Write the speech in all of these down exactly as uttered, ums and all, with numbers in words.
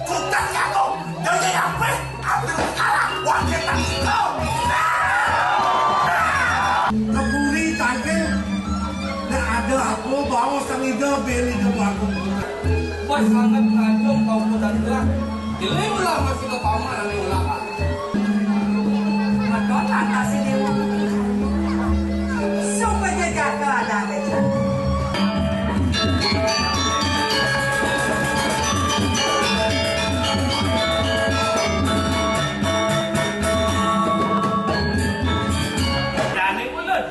Kutak jago, jadi apa? Ambil kalah, wakil tak ikut. Keburi tangkil, nak ada apa bawa sang ida beli ke baru. Bos sangat kacung kau pun dan gerak. Jeling lah masih ke paman ane ulah. Madonna kasih dewa. Supaya jaga ada aja. Dane ulun.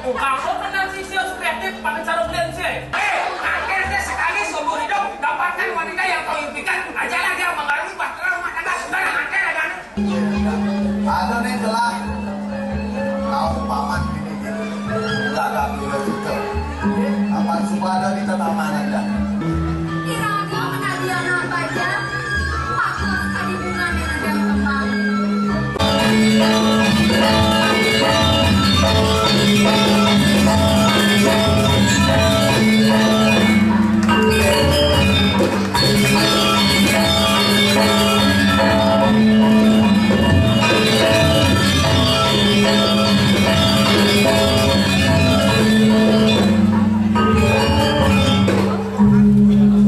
Aku kenal si Sio Superdip pakai sarung lense. Eh, akhirnya sekali seumur hidup dapatkan wanita yang kau impikan. Ajalah dia mengarungi bahtera rumah tangga. Sudah, akhir ada. Ada nih telah tahu paman ini gitu. Enggak ada gila gitu. Apa suka ada di tanaman aja. Iraga menadiana baja, pakos kadi bunga nena dan kembang.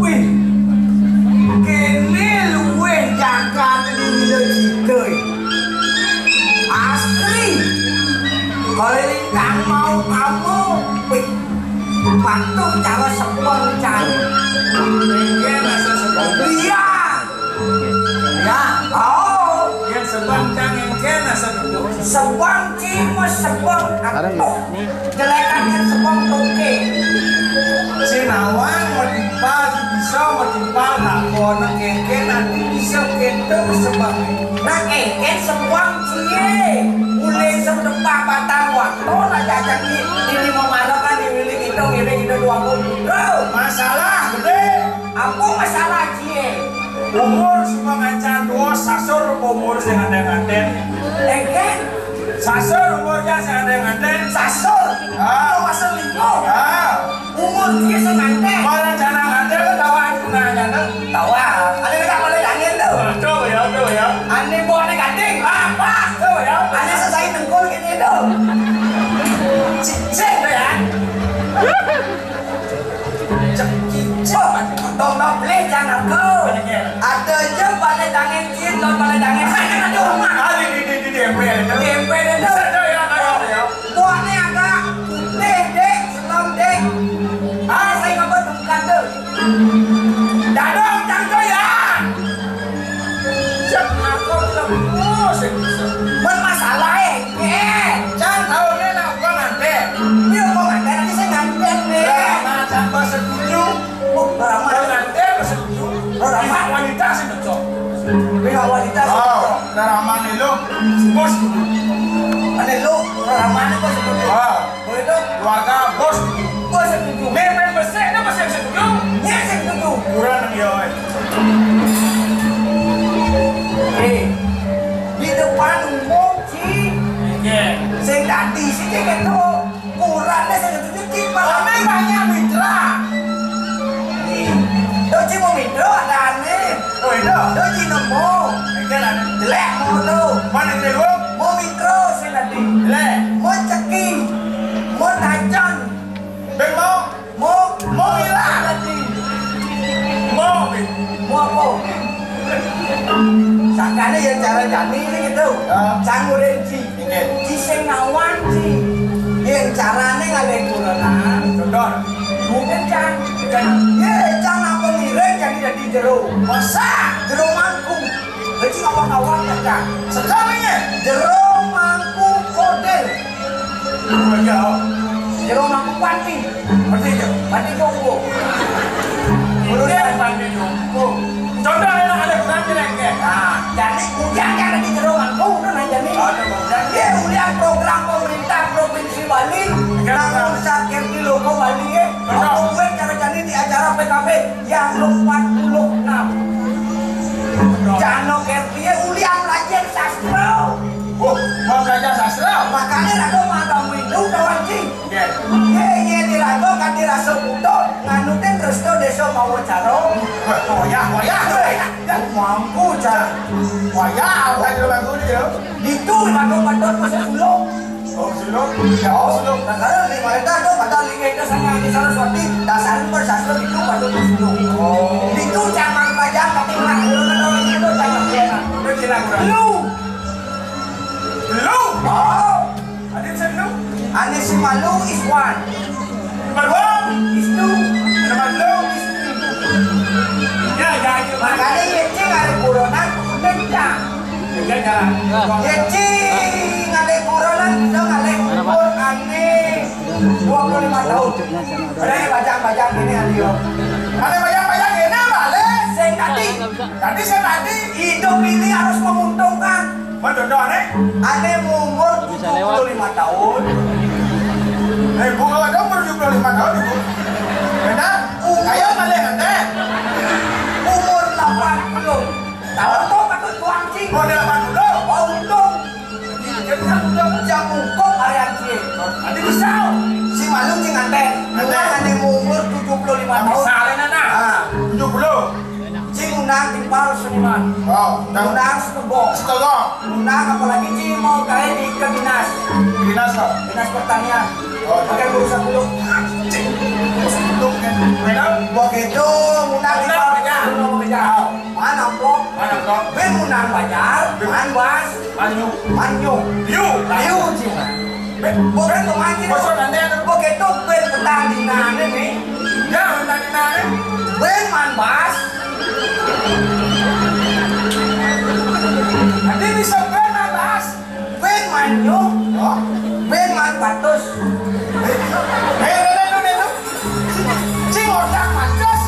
Wih, kene luwih jagat dina cita. Asli. Keliling kang mau kamu. Wih, patuh cara sepon cari. Engke rasa sepon. Iya. Ya, oh. Yang sepon cang engke rasa duduk. Sepon ci, mas sepon. Jelekan yang sepon toke. Sinawang metimpal, bisa metimpal, takon, kengken, nanti bisa kento sebab. Nah, kengken sebuang cie. Mulai sedepak batang waktu, lah jajan ni. Ini memarahkan di milik itu, milik itu dua puluh. Masalah gede. Apa masalah cie? Umur semua ngancan dua, sasur umur sing ada nganten. Kengken? Sasur umurnya sing ada nganten. Sasur? Ah. Sasur lima. Ah. Umur dia sing nganten. Kalau rencana nganten kan tawa aku nanya tuh. Tawa. Ada dekat pada dangin tuh. Tuh ya, tuh ya. Ane buahnya gading. Apa? Tuh ya. Ane selesai tengkul gini tuh. Cicing tuh ya. Cek cicing. Tong tong beli jangan aku. Ada aja pada dangin cin, lo pada dangin. Aduh, mak. Ah, di, di, di, di, di, empe. Di empe tuh. Tuh ya, tuh ya, tuh ya. Buahnya agak putih, Dek, selem, Dek. Ah, saya ngapa bukan tuh? Dadong cang doyan. Cek aku lemu sing bisa. Mun masalah, eh, eh. Cang taune nak uga nganten. Iya, uga nganten, nanti saya nganten, Dek. Nah, nah, cang setuju. Oh, ramah. Kalau nganten setuju. Oh, ramah. Wanita sih cocok. Pihak wanita sih cocok. Oh, udah ramah nih lu. Bos. Ada lu, ramah nih, bos, setuju. Ah. Keluarga bos. Bos setuju. Mepet besek, dah besek setuju. Nya setuju. Kurang dia, oi. Eh, di depan umum, Ci. Oke. Sing tadi sih, Ci, gitu. Kurang deh, sing setuju, Ci. Kami banyak mitra. Ih, tuh, Ci, mau mitra, ada aneh. Oh, itu? Tuh, Ci, nemu. Oke, lah. Jelek, mau tuh. Mana jelek, lu? Mau mikro sih tadi. Le. Mau ceking. Mau tajon. Ben mau. Mau. Mau ilang tadi. Mau, Ben. Mau apa? Sakane ya cara jani ini gitu. Ya. Canggurin ci. Inggih. Ci sing ngawan ci. Yen carane ngalih kurenan. Contoh. Mungkin cang. Cang. Ye, cang apa ngiring jadi, jadi jero. Masa? Jero mangkung. Dadi awak-awak nyegah. Sekarang ya, jero mangku kodir. Oh, iya. Jero mangku panci. Panci, ya? Panci jompo. Urusan panci jompo. Contoh enak ada kurang jelek, ya? Nah, jadi ujang yang ada di jero mangku, udah nanya nih. Ada, Bang. Dan dia ulian program Yang empat puluh enam. Jano kertie ulian belajar sastra. Oh, mau belajar sastra? Makanya raga madamu itu kawan cing. Oke. Ye, ye di raga kati rasa buta, nganutin resto desa mawa cara. Wah, wayah, wayah, wayah. Ya, mampu cara. Wayah, apa yang bagus dia? Itu raga patut masuk sulung. Oh, sulung? Ya, oh, sulung. Nah, kalau di mereka tu, pada lingga itu sama di Saraswati, dasarnya bersastra itu patut sulung. Oh. Itu jangan belajar, tapi nak sulung atau lagi itu jangan belajar. Itu gila kurang. Lu. Lu. Oh. Ada bisa lu? Ane si malu is one. Nomor dua. Is two. Nomor dua. Is two. Ya, ya, ya. Makanya ye cing ada corona, kencang. Ya, ya. Ye cing ada corona, dong ada umur ane dua puluh lima tahun. Ada yang bajang-bajang gini, Alio. Ada bajang-bajang gini, balik. Saya tadi. Tadi saya tadi. Hidup ini harus menguntungkan. Mana contoh, ane? Ane umur tujuh puluh lima tahun. Eh, Bu, ada umur tujuh puluh lima tahun, Bu. Benar? Umur. Ayo, balik, ane. Umur delapan puluh. Tahun tu patut tuang cing. Oh, delapan puluh. Oh, untung. Jadi, jam untung. Jam untung harian cing. Nanti bisa. Si malu cing nganten. Nganten. Ane umur tujuh puluh lima tahun. Bisa, Nana. Ah. Tujuh puluh. Cing undang timpal seniman. Oh, undang. Undang setegong. Setegong. Undang apalagi cing mau gawe di ke dinas. Dinas apa? Dinas pertanian. Oh, pakai urusan dulu. Cing. Begitu, undang timpal. Undang, ya. Undang, ya. Mana amplop? Mana amplop? Ben undang bajang, ben. Man bas. Manyu. Manyu. Yu. Yu, cing. Be-, bukan pemancing. Bosok nanti ada. Begitu ben petang di nane nih. Ya, petang di nane. Ben man bas. Nanti bisa ben man bas. Ben man nyuh. Oh. Ben man patus. Eh, eh, eh, eh, eh, eh. Cing otak patus.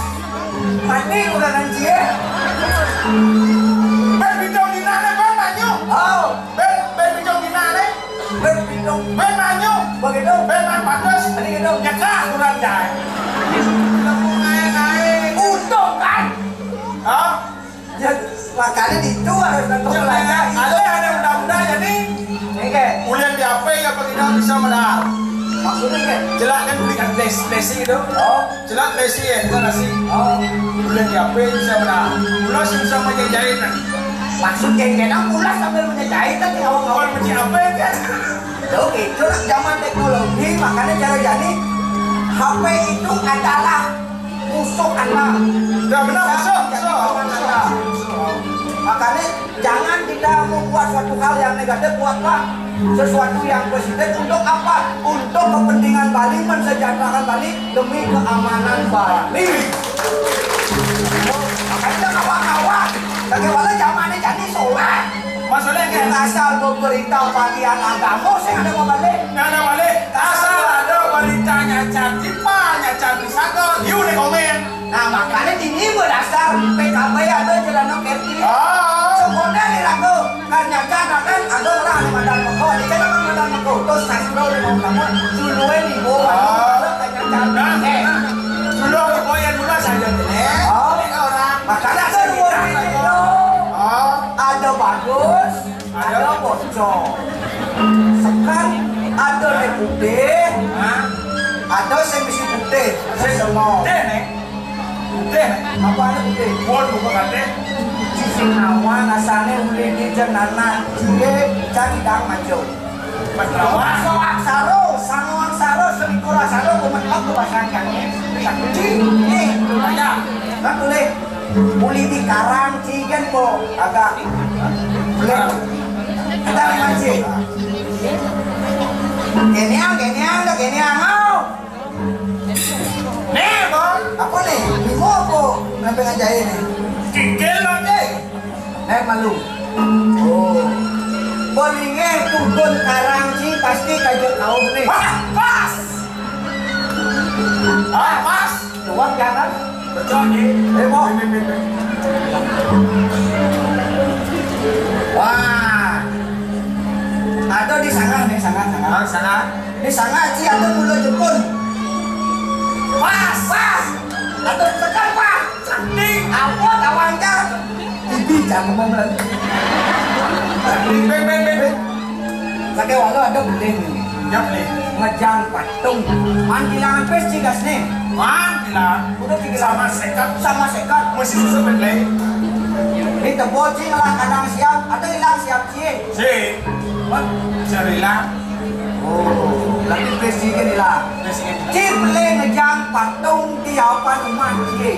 Mati udah nanti ya. Ben bidong di nane, ben man nyuh. Oh. Ben, ben bidong di nane. Ben bidong. Ben man nyuh. Begitu. Ben man patus. Tadi gitu. Nyekah kurang jai. Lemu naik-naik. Untung kan? Hah? Ya, makanya itu harus tentu belajar. Ada, ada muda-muda jadi. Oke. Ulian di apa ya, apa kita bisa modal? Maksudnya, oke. Jelak kan belikan les, lesi gitu. Oh. Jelak lesi ya, itu nasi. Oh. Ulian di apa bisa modal? Ulas bisa menjajahin. Maksud geng-gengan ulas sambil menjajah kan di awal-awal. Bukan mesti apa ya, kan? Tuh, gitu lah, zaman teknologi, makanya cara jadi H P itu adalah musuh anak. Ya, benar, musuh, musuh, musuh. Makanya jangan kita membuat suatu hal yang negatif, buatlah sesuatu yang positif. Untuk apa? Untuk kepentingan Bali, mensejahterakan Bali, demi keamanan Bali. Makanya kawan-kawan, bagaimana zaman ini jadi sholat? Maksudnya kayak asal berita bagian agama, saya ada mau balik. Nggak ada balik. Asal ada berita nyacat tipa, nyacat wisata, you di komen. Nah, makanya ini berdasar P K B ada jalan oke. Oh. Sebenarnya di lagu, kan nyacat kan ada orang di Madan Meko, di jalan Madan Meko, terus sastra di mau kamu, duluan di bawah, oh. Ada kan nyacat. Nah, eh. Nah. Dulu aku boyan mula saja, eh. Oh. Ini orang. Makanya ada dua orang itu. Oh. Ada bagus, ada bocor. Sekarang ada yang putih, hah? Ada yang mesti putih, ada semua. Putih, nih. Putih, nih. Apa ada putih? Buat buka kate. Sisi nawa, rasanya uli di jenana, cie, cari dang majo. Soak saro, sangoan saro, selikur saro, kumetlok ke basangkangnya. Sakti, nih, banyak. Nah, tulis. Uli di karang, cigen, bo. Agak. Boleh. Kita mancing. Geniang, geniang, dah geniang, au. Nih, bo. Apa nih? Limo apa? Kenapa ngajain nih? Kikil, Bang, deh. Naik malu. Oh. Bolingnya turun karang, ci, pasti kaget kau nih. Wah, pas. Ah, pas. Tuang jangan. Betul, Ji. Eh, Mo. Wah. Ada di sana, di sana, sana. Ah, sana. Di sana, Ci, ada mula Jepun. Pas. Pas. Aduh, sekan, Pak. Cantik. Ampun, awang, Cang. Ibi, Cang, ngomong lagi. Beng, beng, beng, beng. Sakéwala ada beling. Ya, beling. Ngejang patung. Man bilang pes cigas nih. Man bilang. Udah tiga sama sekat. Sama sekat. Masih susah beling. Di tebo cing lah kadang siap. Ada hilang siap cing. Si. Mat. Cerila. Oh, tapi presiden lah. Presiden. Ci beli ngejang patung di hadapan rumah ci.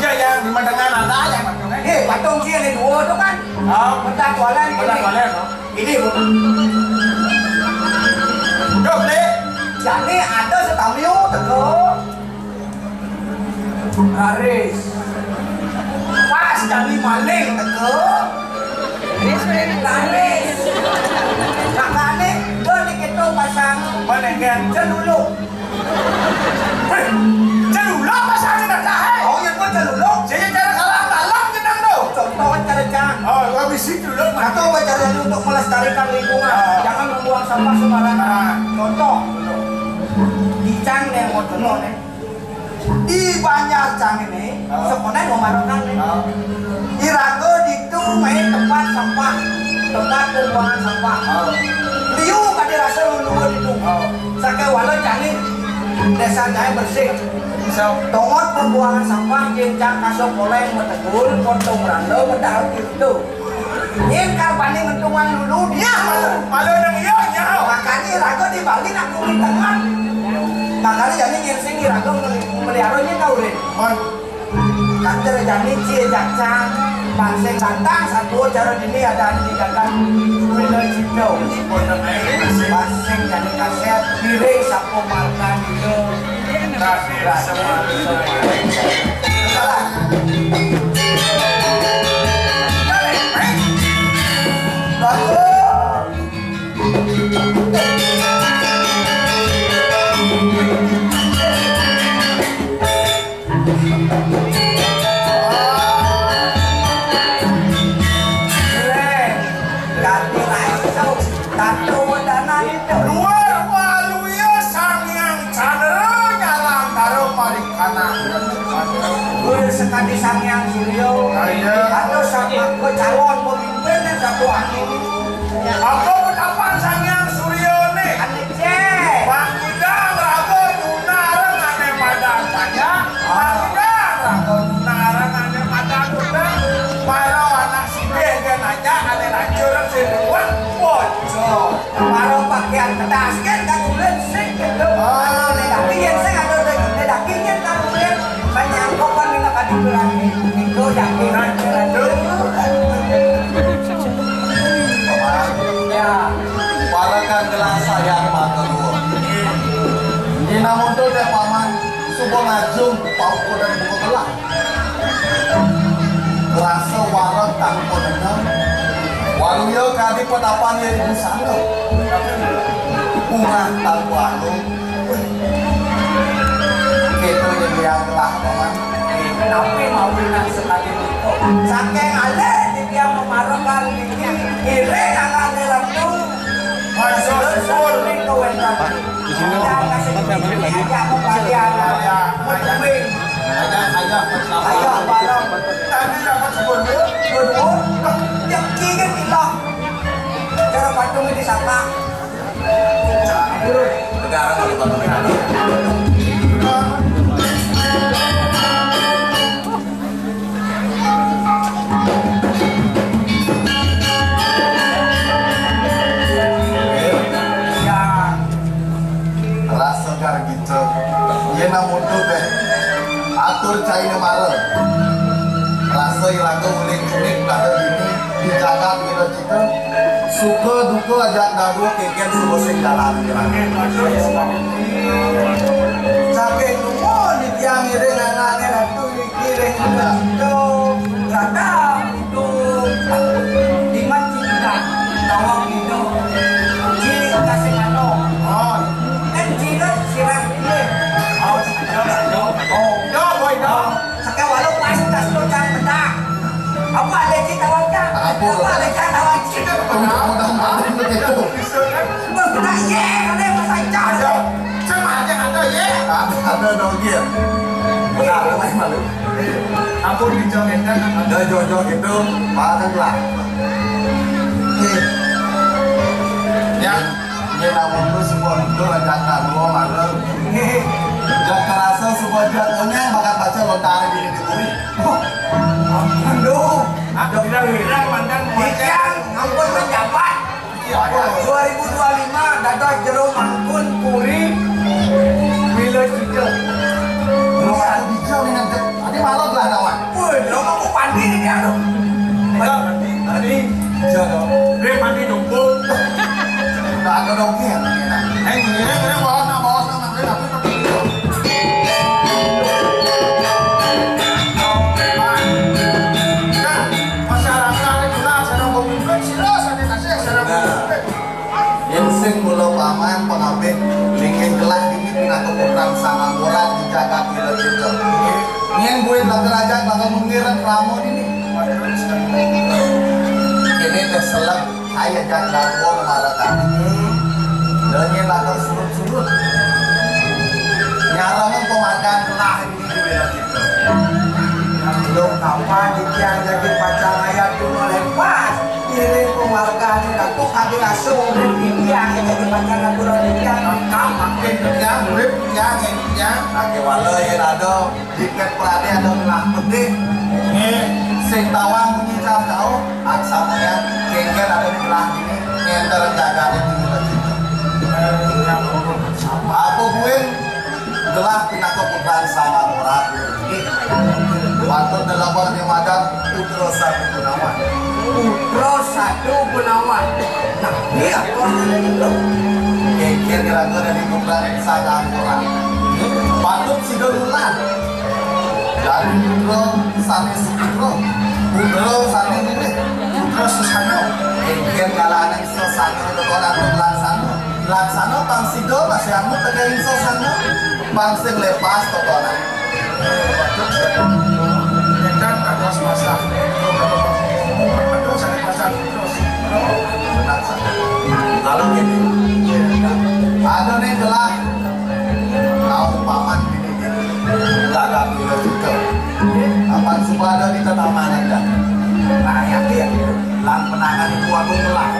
Iya, yang di Madangan ada ya patung, eh? Eh, patung ci ada dua tuh kan. Oh. Bentar toilet. Bentar ini. Toilet, oh. Ini, Bu. Duh, Dek. Jadi ada setamiu teko. Raris. Pas kami maling teko. Raris. Makane do di kita pasang. Mana kan? Celuluk. Heh, celuluk pasang di dah, eh? Oh, ya, gua celuluk. Jadi cara kalah malam kita tuh. Contoh cara jangan. Oh, gua bisi celuluk. Atau gua cara untuk melestarikan lingkungan. Ah. Jangan membuang sampah sembarangan. Ah. Contoh. Di cang nih, mau contoh nih. Di Banjar cang ini, oh, sekolah mau marokan nih. Oh. Irago ditu main tempat sampah, tempat pembuangan sampah. Oh. Liu kadi rasa luluan itu. Oh. Sakéwala cang ini desa cang bersih. So. Tongot pembuangan sampah, jencang kasok poleng, metegul, potong rando, medal gitu. Nyén kar bani ngentungan lulu dia. Malu, malu nang iya, nyau. Makanya raga di Bali nak kulit tangan. Makanya jadi nyén sing raga meli-, melihara nyén kau, Rin. Mon. Kan cara jani cie jacang, pansing datang, satu cara dini ada di dagang. Kuila cito. Pansing jadi kasét, diri sapo marga itu. Luar waluya Sang Hyang Candra nyalantara parikana. Kuwi sekadi Sang Hyang Surya. Ah, iya. Atau sama ke calon pemimpin yang satu angin. Apa petapan Sang Hyang Surya nih? Ane cek. Bang Idang raga tuna areng ane madan panjang. Bang Idang raga tuna areng ane madan tuna. Para anak sipih gen aja ane lacur sing luwih bocor. Para pakaian pedas gen kan ulun sing gitu. Ah. Tapi yang sing ada daging, daging gen kan ulun menyangkok kan minta kadi berani. Itu daging. Ya. Para kan gelang sayang mata dua. Ini namun tuh deh paman, subuh ngajung, pauku dan buku telah. Rasa wareg tanpa dendam. Waluya kadi petapan ya ibu sana. Bunga tanpa anu. Kita yang dia telah paman. Tapi mau bilang sekali itu. Saking alih dia memarukan diri, kiri tangan dalam tuh. Ayo, syukur. Di sini, Mas Henry lagi. Ayo, ayo, ayo. Ayo, bareng. Tadi dapat sepuluh. Sepuluh. Yang kiri hilang. Cara patung di sana. Negara kalau patung. Rasa gargita, yén amutu deh, atur caina mara. Rasa iraga uling-uling pada dini di jagat kita. Suka duka ajak dadua kénkén suba sing jalan. Saking dumun di tiang ngiring anaké Ratu niki ring Ratu. Rata itu dimat cinta tawang itu. Ciri kasih mano. Oh. Kan ciri sirah ini. Oh, oh, oh. Sakéwala pas tas tu cang bedak. Apa ada cita wajah? Apa? Apa ada cita wajah? Mudah-mudahan begitu. Bedak ye, ada yang saja. Ada. Cuma ada, ada ye. Ada, ada dong ye. Ampun, pinjam ngénten. Ada jojo gitu, makan lah. Oke. Ya, ini namun lu semua itu ada dua malam. Gak kerasa semua jatuhnya makan baca lontar di ini bumi. Ampun dong. Ada bilang wirang mantan. Ikan, ampun pejabat. Dua ribu dua lima dados jero mangkun puri Wila Cita. Nomor aku bisa nih nanti. Tadi malam lah kawan. Woi, lo mau pandi ini aku. Enggak, nanti, nanti. Jodoh. Dia pandi dukung. Enggak ada dong ya. Eh, ini, ini, bawa nama, bawa nama, nanti, nanti. Masyarakat itu lah, saya mau mimpin, sila, saya kasih, saya mau mimpin. Yén sing mula paman pangabih linggih gelah dini pinaka putran Sang Angkoran di jagat Wila Cita. Yén buin lakar ajak bakal mengiring krama dini. Kene teh selek kaya jak gatwa maratan. Dan yén lakar surut-surut. Nyarangan penghargaan gelah dini di Wila Cita. Lo kapan dikian jadi pacar ayat tu oleh pas. Iring penghargaan Ratu kagé rasa urip titiang, jadi pacar ampura titiang. Mangkam makin titiang, urip titiang, ya titiang. Kagé wala yén ada dikit prade ada gelah pedih. Nggih, sing tawang munyi cah jauh, aksana ya, kéngkén ada gelah dini, ngénter jagane di Wila Cita. Apa buin? Gelah pinaka putran Sang Angkoran. Patut lelebur di madan putra satu gunawan. Putra satu gunawan. Nah, iya, kok ada itu. Kengkir kira-kira dari putran Sang Angkoran. Patut sida nular. Dari putra sane suputra. Putra sane wiwit. Putra sesana. Kengkir kalaning sesana tekonan laksana. Laksana pang sida masih anu tegain sesana. Pang sing lepas tokonan. Nekan kados pasang. Kados sing pasang terus. Benar, San. Kalau gini, ada nih gelah. Tahu paman gini, gini. Gagal gila juga. Kapan suba ada di tetaman aja. Nah, ya, iya. Lan penangan ibu aku ngelah.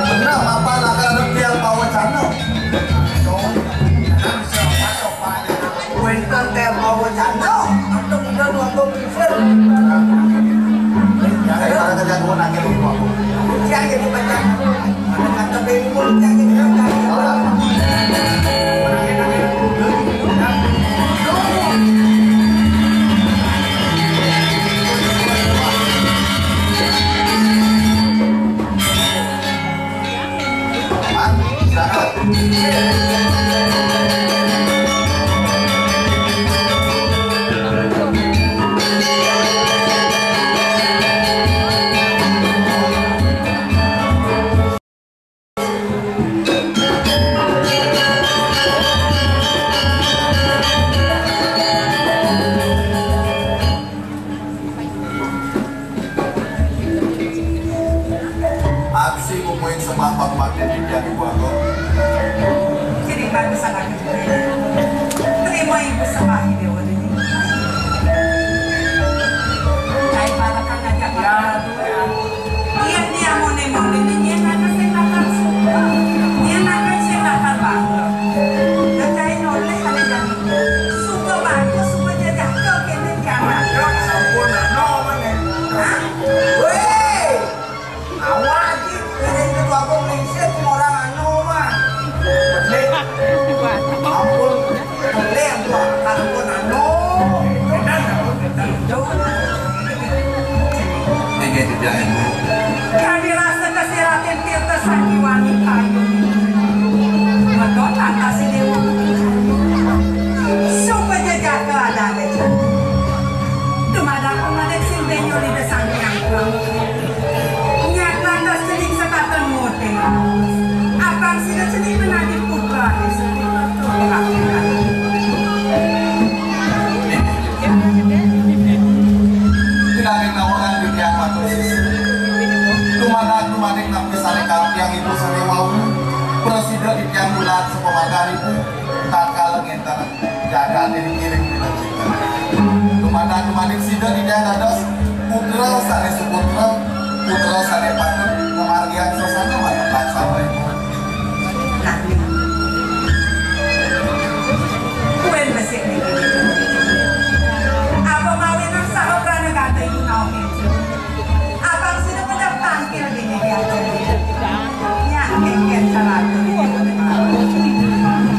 Benar, apa lah kalau tiang bawa cano? Wénten téh mawa janda, antuk ida dua puluh persen. Jangan pada kerja gua nangis lupa. Jangan jadi pacar. Ada kata bingung, jangan jadi pacar. Aksi mumuing sembah pagpati di tiang ibu agung. Jadi bagus anak ibu. Terima ibu sembah ini, Dewa Dewi. Cai para kang ngajak. Ya. Iya, dia mone-mone ini, dia naga sing bakal suka. Dia naga sing bakal bangga. Dan cai noleh ada yang suka bantu, suka jajah, ke kene kiamat. Ya, sampun, no, mana? Hah? Weh! Awak iki, ini ketua aku melingsir, orang anu, mah. Belik. Ampun. Belik, gua. Ampun, anu. Benar, benar. Jauh. Nggih, Titiang Ibu. Kami rasa kesiratin tirta sanjiwani kayu. Wedon lantas si Dewa. Sumpah jejaka ada ada. Dumadak pun ada sing benyo di desang yang kurang. Nyak lantas cening sekaten mote. Abang sida cening menadi putra. Pinangin nawangan titiang matur sisih. Dumadak dumaning napi sane kampiang ibu sane wau. Prasida titiang bulat sepamargan ibu. Tatkala ngenten jagate dikiring dina cinta. Adik sida titiang dados putra sané suputra, putra sané patut pamargiang sasana manut laksana. Nah, kuwi besik niki. Apa mawinan saha pranagata ibu Naomi? Abang sida pada tangkil di media. Nyak kengken cara atur ibu.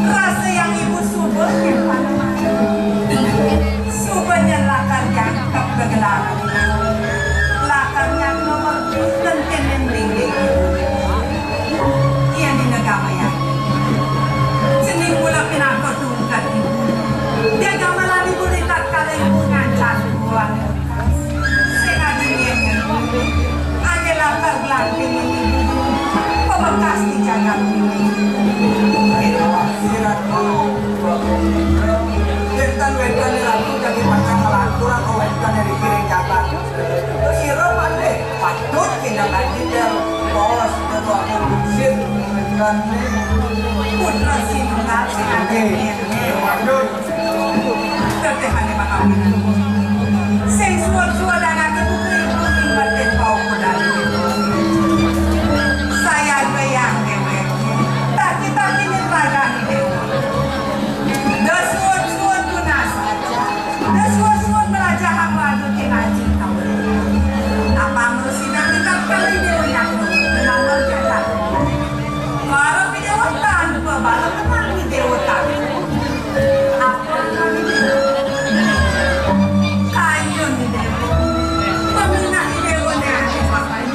Rasa yang ibu suba nyimpan. Suba nyen lakar jangkep gegelaran. Lakar nyak nomor penting ninding. Iya di negara yang. Cening mula pinaka tungkat ibu. Dia gamelan ibu di tatkala ibu ngancan buat. Sing adi nyen. Ane lakar gelanting ini. Pebekas di jagat ini. Sirat. Wetan-wetan ratu dadi pacang nglantur, wetan dari kiri jagat. Terus sira pandai patut tindak lanjut ya. Bos, ketua komisir, wetan. Putra sinunggal sing adi nyen. Waduh. Tetehane makawinan. Sing suwun-suwunanake putu ibu ing batin paukudan. Sayaga yang dewek. Taki-taki ning ragane dewa. Da suwun-suwun tunas aja. Da suwun-suwun melajahang radu tinaji kawula. Apa mesti nang dekat kali dewa nyatu. Menambah jalan. Para pidewa tanpa bala kenal di dewa tanpa. Apa nang di dewa? Kayu di dewa. Peminat di dewa ne ane pakai.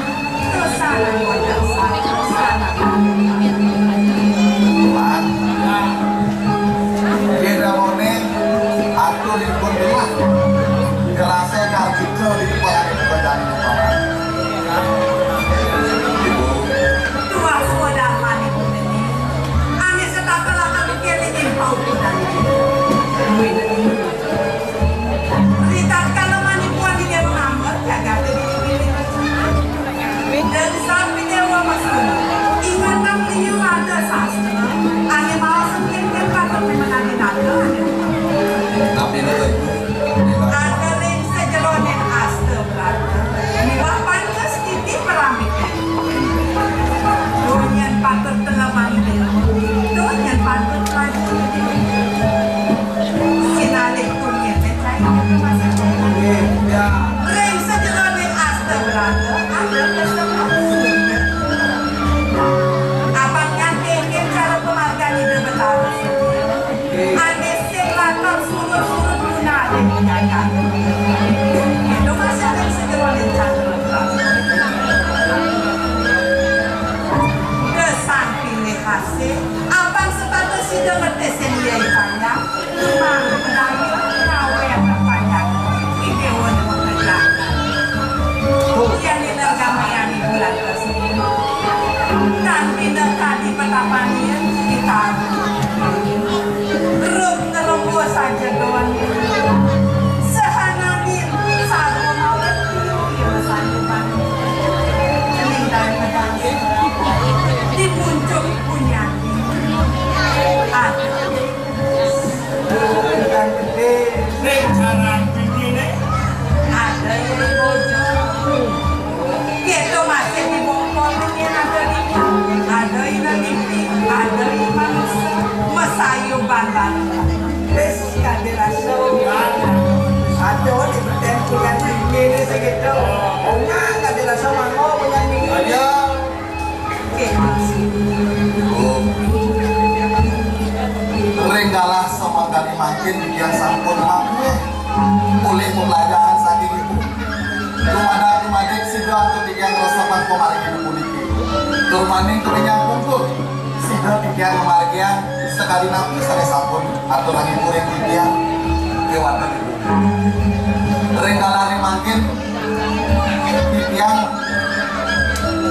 Dosa nang wajah sana, dosa nang. Yen ramone aturipun dewa. Kerasa kal kita di kepala di kepala. Tuah sudah mani bumi. Ane setata lakar mikir ini bau kuda. Ritat kalau mani puan di dia mengambil, jaga diri. Dan sampai dewa masuk. Ingatan liu ada sastra. Ane mau sengkin kan patut menadi naga. Tapi ini Ada ring sajeroning asta brata, miwah pantes titi paramita. Duh nyen patut telemang dewa, duh nyen patut laju dewa. Sinalih tunggil cai masa. Ring sajeroning asta brata, ada kesenengan surya. Abang nganti cara pamargan Ida Betara. Ane sing lakar surut-surut guna ade nyaga. Ento masih ada sing jero ning cakra. Gesang pilih kasih, abang sepatu sida ngetes sing iya panjang, memang pedaya ngawe yang terpanjang. Ide wan pekerjaan. Yang dinergamai yang di bulan tersebut. Kan pindah tadi petapanya kita. Rung ngerembo saja doan. Sehananin sarwa mawet piye saja bang. Cening dan medang. Di puncuk punyaki. Ada. Ning jaran piye ne? Ada yang bojo. Kita masih di bongkol ini ada di ada ini di ada di manusia. Masayu bandar. Wis kadhe rasa. Aduh, di pertempuran ini segitu. Ora kadhe rasa mangko punya ini. Ayo. Ring galah samangkane mangkin titiang sampun mangkuh olih pembelajaran saking ibu. Dumadak dumadik sida antuk titiang resepan pamargi puniki. Tur maning titiang pungkur sida titiang mamargiang sakadi napi sane sampun aturang ibu ring titiang kewanten ibu. Ring galah ring mangkin Titiang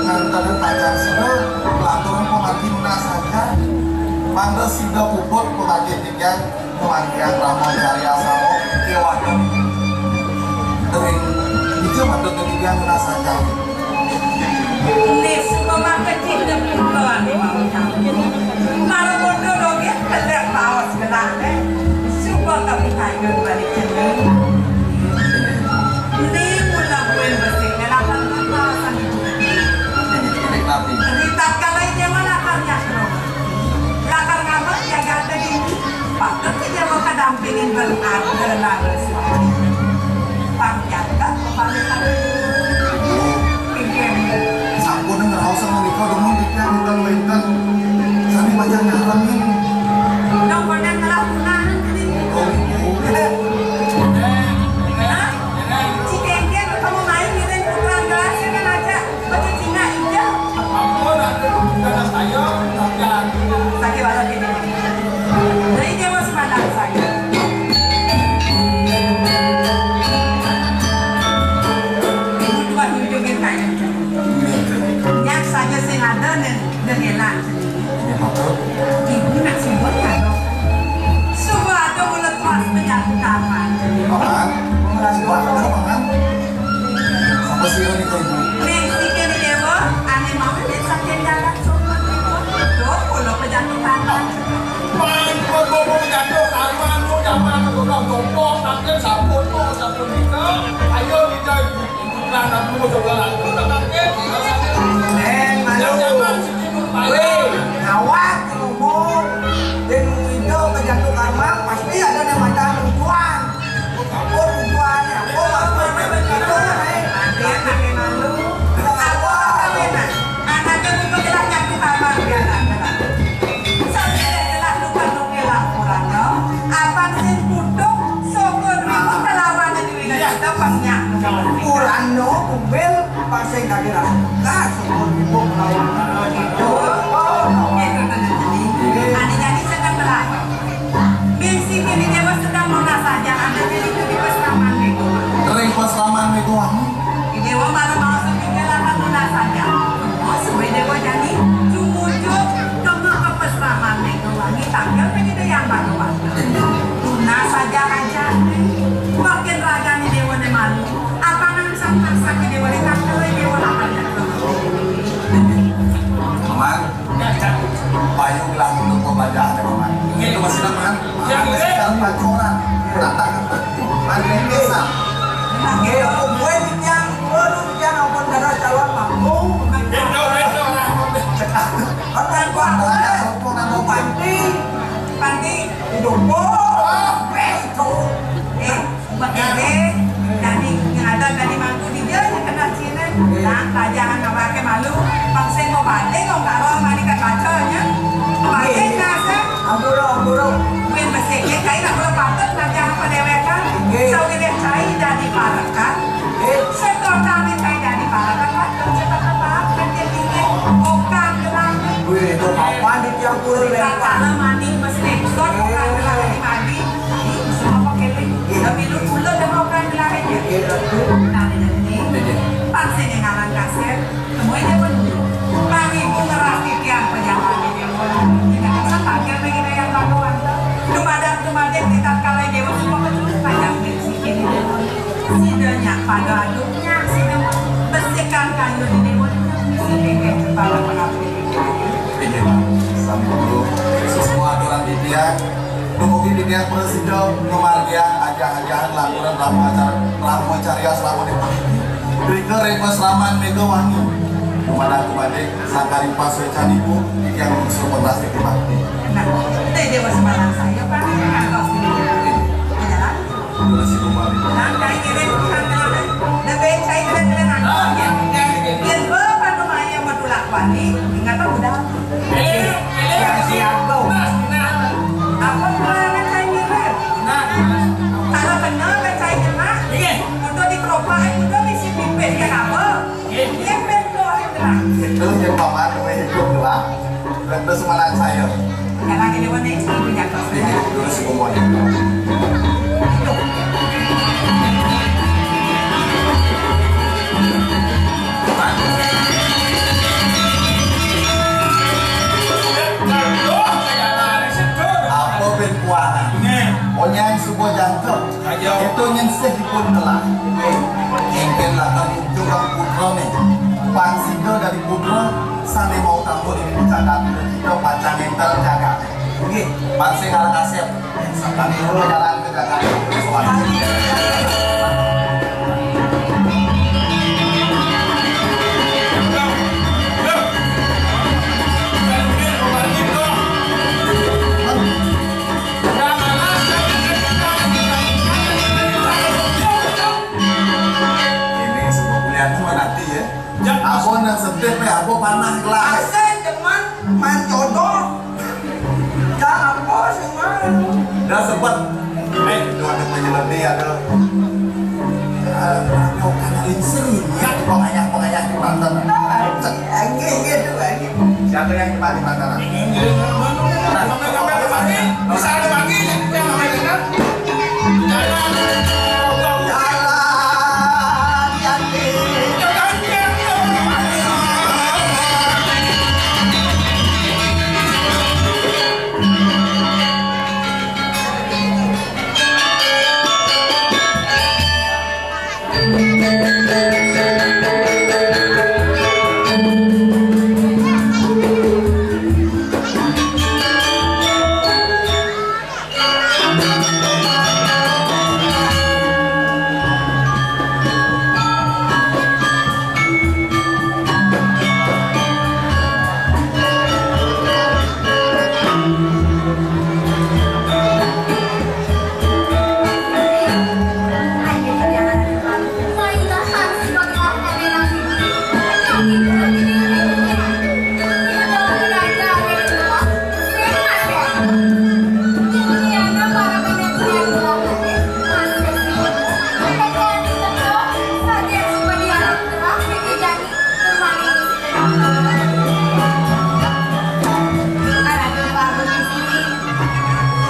nganten pacang sida, lanturang pamargi nunas saja. Mangda sida puput pamargi titiang, pamargiang Rama Jaya Sawa, kewanten. Ring, ija patut titiang nunas saja. Nih, suba maka cinta putra ane mau campur. Mara mundur oge, kedek baos genahne. Suba kapitayon balik cening. Jangan ngalangin. Dong, kondang ngelah tunangan gini. Hah? Cikengkeng, kamu main ngiring pukulan gelas, ya kan aja. Baju Cina hijau. Ampun, aduh, udah saya, udah. Sakit banget ini. Dari Jawa Semarang saya. Ibu tua tunjukin kayak. Yang saja sing ada nih, dengelan. Ibu nak subuh kado. Subuh ada mulut tuas menyatu kamar. Paman, subuh ada, Paman. Apa sih ini kok, Ibu? Ning, siki ni dewa, ane mau ning saking jalan sumpah. Tuh, pulau pejatuh kamar. Paman, kok mau pejatuh kamar, lu jangan tukang jompong, makin sabun, mau sabun kita. Ayo kita Nah, aku mau coba lagu, tak pakai. Neng, malu. Weh, awak ngomong. Dia nunggu itu ke jatuh karma, pasti ada yang macam tujuan. Apa tujuannya? Apa maksudnya? Itu, Neng. Ada yang pakai malu. Apa? Anaknya bukan jelas jatuh karma, biar ada. Saudara telah lupa nunggu laporan, no? Abang sing kutuk, sokon ribut kelawan di wilayah kita, Bang, ya. Kurang, no, kumpil, pas sing kaki rasa. Nah, sokon ribut lawan. Itu, oh, no. Itu benar jadi. Ada jadi sedang berlaku. Misi kini dewa sedang mau saja, ada jadi itu di pesraman itu. Ring pesraman itu, anu. Dewa malam mau setinggal akan tuna saja. Oh, suwe dewa jani, jumujuk, kema ke pesraman Megawangi, tanggal penyedayaan Bhagawan. Tuna saja aja, makin raga ni dewa ni malu. Apa nang sang masak ni dewa ni tanggal ni dewa lapan. Paman, payung lah dulu pembacaan, Paman. Ini masih lama. Yang ini sekarang pacoran. Berantakan. Mari, Desa. Oke, aku gue yang baru yang ampun, karena calon mampu. Betul, betul, orang. Orang tua, orang tua, orang tua, Panti. Panti. Hidup. Oh, betul. Eh, Umat dhewe, dadi nyelatan dadi mangku dija, yen kenal Cina. Nah, pajangan ngawake malu, bang sing mau banding, wong karo mani kan bacanya. Banding nasa. Ampura, ampura. Kuwi mesike cai nak kula patut, pajangan apa dhewekan. Nggih. Sawine cai dadi parekan. Nggih. Sekotane cai dadi parekan, patut cepat apa, kan dia tinggi. Bukan gelang. Wih, itu kapan di tiang pura lempar? Kala mani mesti ikut, bukan gelang di mani. Ih, bisa apa kene? Tapi lu kula dah mau kan gelar aja. Nah, ini. Pas ini ngaran kasir, temuin dia pun dulu. Kami pun ngeras titian pejabat ini. Tidak bisa pakai begini yang lakukan. Kepada, kepada kita kalau dewa semua betul, pajak di sini. Sidanya pada aduknya, sidanya bersihkan kayu di dewa, sidanya kepala pengabdi. Inggih, sami guru, semua aturan titiang. Dumugi titiang prasida ngamargiang ajah-ajahan lanturan ramu acara, ramu carya selamuning puniki. Rika ring pasraman Megawangi. Dumadak dumadik, sakari paswecanipun, titiang ngusung pentas titi bakti. Nah, teh dewa semalam saya, Pak, ngantos di jalan. Terus ibu balik. Nah, cai kira tukang kena, nah. Lebih cai kira kena, nah. Yen bapak rumahnya mau tulak balik, ingat apa udah? Siap-siap, bro. Apa kurangnya cai ngirim? Kalau kenal kan cai nyemak, untuk dikeropak, eh, udah misi pipis, kenapa? Dia pengen doa yang terang. Itu yang paman, itu yang doa. Terus malah saya. Jangan ini, ini, ini, ini, ini. Terus semuanya. Apa ben kuangan? Onyang suba jangkep. Ayo. Itu nyen sih dipun telah. Engken lakar muncul kang putrane. Pang sida dadi putra sane mau tambah ing cagat kita pacang entel jagat. Nggih, pang sing arep kasep. Sakali kula jalan ke jagat. Ini sebuah kuliah tuh nanti ya. Apa nang sedih pe, apa panah gelas. Asik, demen, main jodoh. Ada yang cepat di mana? Nah, sampai, sampai, sampai, bisa ada lagi yang namanya kan? Jalan, jalan, jalan.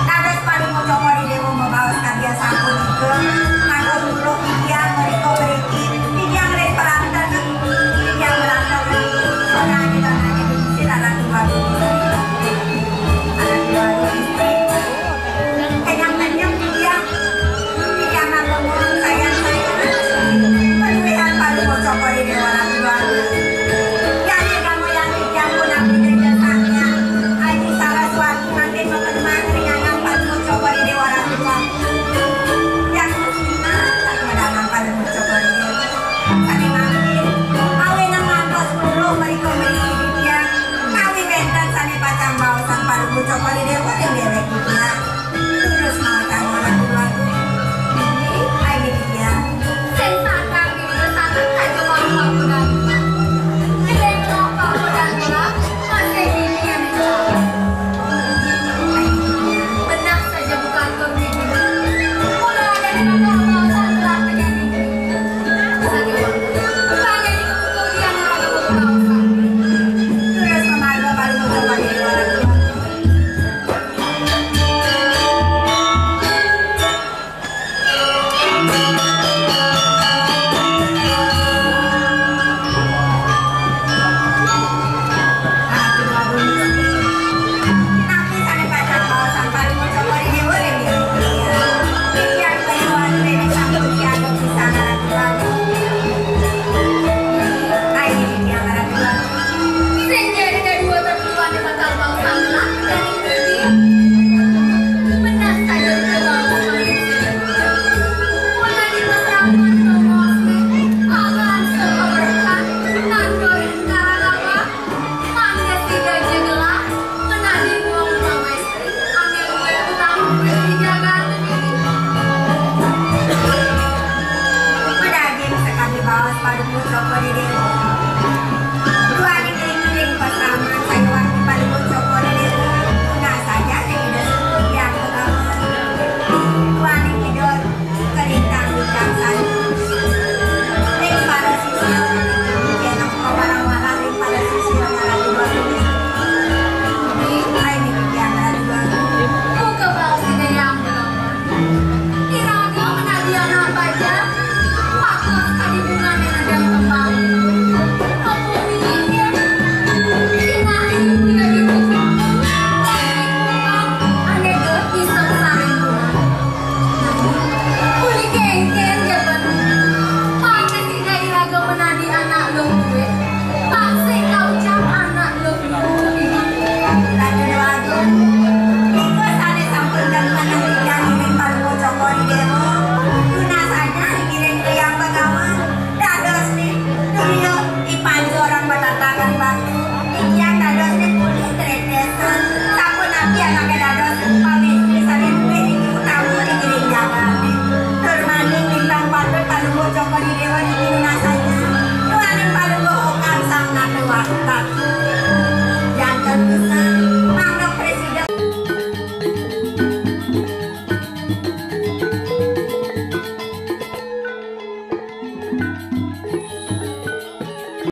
Kados paduka Cokor I Déwa mabaos kabiasaan punika, kados mula titiang mrika mriki, titiang ring peranten, titiang meranten, soalnya kita nanya di sini anak dua dua istri. Anak dua dua istri. Kenyang-kenyang titiang, titiang atur nurun sayan-sayan. Paduka paduka Cokor I Déwa Ratu Agung. Yén ida moyang titiang pun abdi ring dasarnya. Aji Saraswati mangkin maperman ringanan paduka Cokor I Déwa Ratu Agung. Yang sesina tak madamang paduka Cokor I Déwa. Sané mangkin, awinan ngantos mula mrika mriki titiang. Kawi wénten sané pacang baosang paduka Cokor I Déwa ring déwék.